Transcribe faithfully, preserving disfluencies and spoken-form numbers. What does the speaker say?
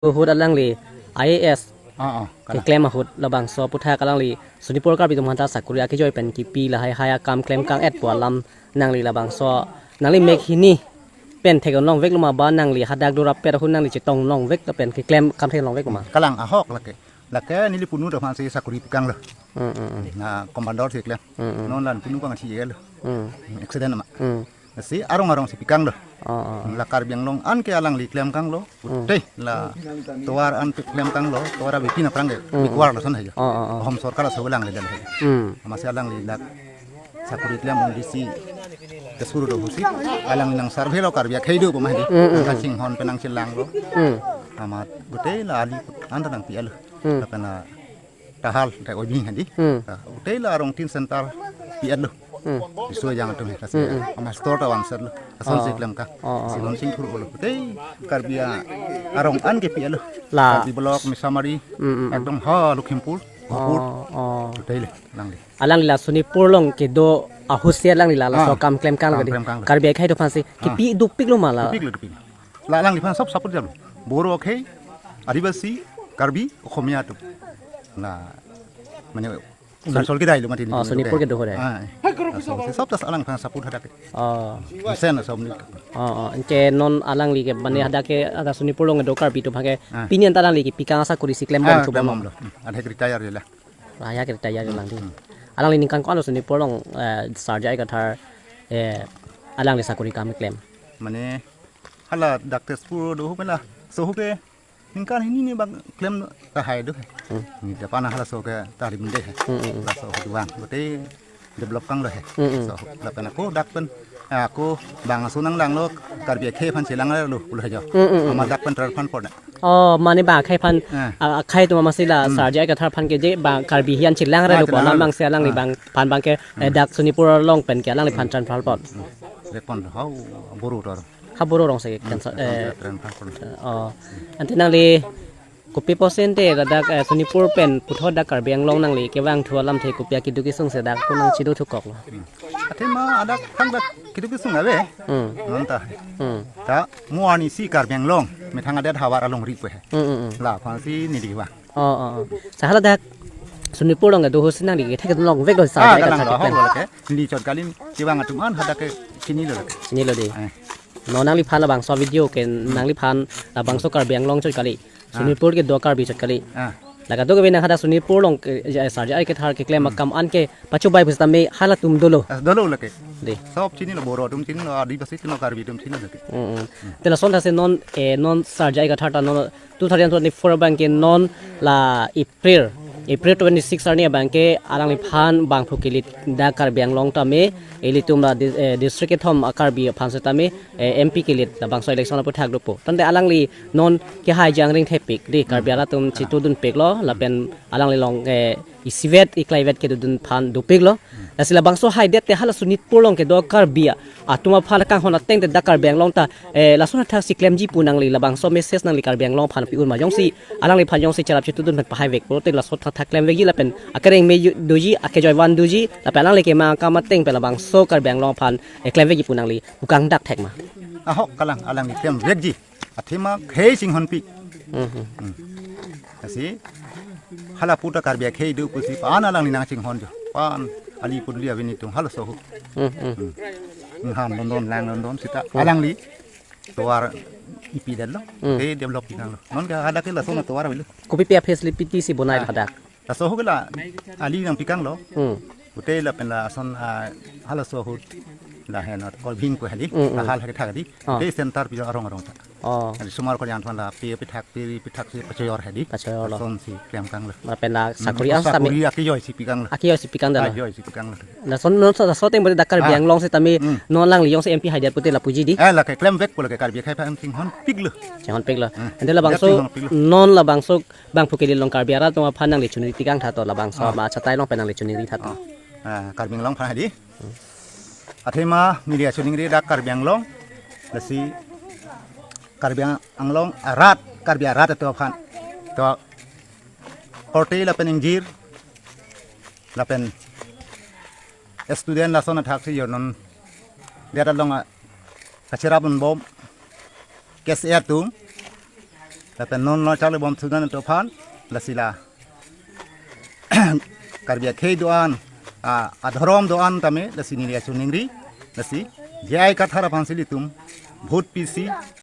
ahut alangli I A S Ah, ah, kalang. Keklem ahut labangso aputhak alangli Sonitpur Karbi atum aphanta sakori akejoi pen kipi lahai hai akam klem kang-et pu alam nangli labangso nangli mek hini pen thek-un longvek lo ma ba nangli hadak durap pet ahut nangli chetong longvek lapen keklem akam thek longvek lo ma? Kalang ahok lake. Lake neli punu do aphansi sakori pikang lo. Hmm, hmm, hmm. Na commander si klem. Hmm, hmm. Non la punu bang si lo. Hmm. Accident ma. Hmm. Si arong arong si pikang lo. Oh, oh, oh. La Karbi Anglong an ke alangli klem kang lo. Hmm. Pute la tovar an ke klem kang lo. Tovar abipi na prang ke. Hmm. Bikuar lo son hai. Oh, oh, oh. Hom sorkar so alangli dan hai. Hmm. Amatsi alangli la sakori klem on D C Tesu do husi. Alang nang survey lo Karbi akhei do pemah di. Hmm, hmm, Nang hmm. Chinghon penang chilang lo. Hmm. Amat pute la ali anta nangpi-et lo. Hmm. Lapen la tahal ta oi bing hadi. Hmm. Ah, pute la arong tin center pi-et lo. Hmm. Iso yang atum he kasi. Hmm, hmm. Ama store ta one set lo. Ason si Oh. klem kang. Oh, oh, Si oh. Lonsing thur lo. Pute Karbi arong an ke pi-et lo. La. Karbi Block, Misamari, Hmm, hmm, hmm. ekdom ha Lakhimpur, Hapur. Oh, oh. Pute le, alangli. Alangli la Sonitpur along kedo ahutsi alangli la Ah. laso akam klem kang lo Kang kadi. klem kang lo. Karbi akhei atum aphansi Ah. kipi dopik lo ma la. Dopik lo, dopik lo. La alangliphan sob support jam. Boro akhei, Adivasi, Karbi, Okhomia atum. La, mane, Son- Sonitpur kedai lo mati ni Oh, dulu Sonitpur ke. kedo ho dai. Ah, eh. Sob, sob tas alangphan support hadak ke. Oh. Sen sob ni. Oh, oh. Anke non alangli ke mane Hmm. hadak ke ada Sonitpur along do Karbi atum aphan ke Ah. pini anta alangli kepi kang asakori si klem Ah, bom klem chuba bom lo. lo. Hmm. Ada retire ya lah. Raya ke retire Hmm. lang di. Hmm. Alangli ningkan ko-an lo Sonitpur along, eh, Sar J I Kathar, eh, alangli sakori akam klem. Mane hala dak Tesu do ho pela. So ho ke ningkan hini ni bang klem ta hai do. Hmm. Ni depan halaso ke tarim de. Hmm, hmm, hmm. Laso ho duan. Pute develop kang lo he. Hmm, hmm. So lapen ako dak pen, eh, ako bang aso nanglang lo Karbi akhei aphan chelang lo pulo he jo. Hmm, hmm, hmm. Ama dak pen transfer pon. Oh, mane bang akhei aphan, Eh. ah, akhei atum amatsi la Hmm. Sar J I Kathar aphan ke je bang Karbi ahin chelang Ah, lo chelang pon lo. Bang si alangli Ah. bang aphan bang ke, eh, Hmm. dak Sonitpur along pen ke alangliphan Hmm. transfer pon. Hmm. Repon hau boro tor. Ha boro arong si Hmm. cancer, Repon eh, transfer pon. Oh. Ante nangli kopi percent te ladak, eh, Sonitpur pen puthot dak Karbi Anglong nangli kevangthu alamthe kopi akeduk kesung si dak ko nang chido thukok lo. Hmm. Athema adak thang dak keduk kesung ave. Hmm. Non ta. Hmm. Ta mo arnisi Karbi Anglong methang adet havar alongri pu he. Hmm, hmm, hmm. Laphansi neli vang. Oh, oh, oh. Sa haladak Sonitpur along do husi nangli kethek longvek lo Sar J I Kathar keklem. Ah, kalang lo, hok lo ke. Neli chot kali kevang atum an hadak ke chini lo ke. Chini lo di. Eh. Non nangliphan labangso video ke Hmm. nangliphan labangso Karbi Anglong chot kali. Ah. Sonitpur kedo Karbi chot kali. Ah. Lake do ke nang hadak Sonitpur along ke, eh, Sar J I Kathar keklem Hmm. akam an ke pachobai pusitame halatum dolo. Ah, dolo lake. Di. Sob chini lo, Boro atum chini lo, Adivasi chini lo, Karbi atum chini lo lake. Hmm, hmm. Te lason thasi non, eh, non Sar J I Kathar ta non two thousand twenty-four abang ke non la April, April twenty-six arni abang ke alangliphan bangphu kelit dak Karbi Anglong tame, ilitum la di-, eh, district kethom a-Karbi aphan setame, eh, M P kelit labangso election aputhak dopo. Tangte alangli non kehai jangring thepik di Karbi Hmm. arat atum chitudun pik lo, lapen alangli along, eh, isivet iklaivet kedodun aphan dopik lo. Hmm. Lasi labangso haidet te hala Sonitpur along kedo Karbi atum aphan kanghon ateng te dak Karbi Anglong ta, eh, lason athak si klemji pu nangli labangso message nangli Karbi Anglong aphan pi-un ma jongsi alangliphan jongsi cherap chitudun pen pahai vek pulote laso thakthak klemvekji lapen akereng me ju-, doji akejoi van doji lapen alangli kemang akam ateng pen labangso Karbi Anglong aphan, eh, klemvekji pu nangli hukang dak thek ma? Ahok kalang alangli klemvekji. Athema khei chinghon pik. Mhm. Hmm. Lasi hala puta Karbi akhei do pusi pan alangli nang chinghon jo. Pan ali pudli avini tung halaso ho. Mhm. Hmm. Ngham london lang london sita Hmm. alangli tovar ipi dan lo. Hmm. Khei develop pikang lo. Non ke hadak ke laso na tovar avelo. Kopi pi a-facility si bonai Ah. hadak? Laso ho ke la ali nangpikang lo. Hmm. Pute lapen lason, ah, halaso ahut lahen Kolbing ko hedi. Hmm, hmm. Tahal hedi thak hedi. Oh. Pute center pi arong arong ta. Oh. Hedi sumar ko yang thon la pi pithak pi pithak si pachoyor hedi. Pachoyor lo. Lason si klem kang lo. Lapen la Hmm, sakori ang sami. Sakori akejoi si pikang lo. Akejoi si pikang dan lo. Akejoi si pikang lo. Lason non so so teng pute dak Karbi Ah. Anglong setame Hmm. non alangli jongsi M P haidet pute lapuji di. Eh, lake klemvek pu lake Karbi akhei aphan chinghon pik lo. Chinghon pik lo. Hmm. Ante labangso Chinghon pik lo. Non labangso bangphu kelit along Karbi arat atum aphan nangli chuningri tikang tha to labangso Ah. ma chatai along pen nangli chuningri tha to. Ah. Ah, Karbi Anglong aphan hedi. Athema neli chuningri dak Karbi Anglong. Lasi Karbi Anglong arat, Karbi arat atum aphan. To korte lapen ingjir lapen student lason athak si jonon dia along a kacherap un bom kes atum Lapen non lo charlibom thudan atum aphan, lasi la Karbi akhei do-an, a, adhorom do-an tame, lasi neli achu ningri, lasi J I Kathar aphansi ilitum vote pisi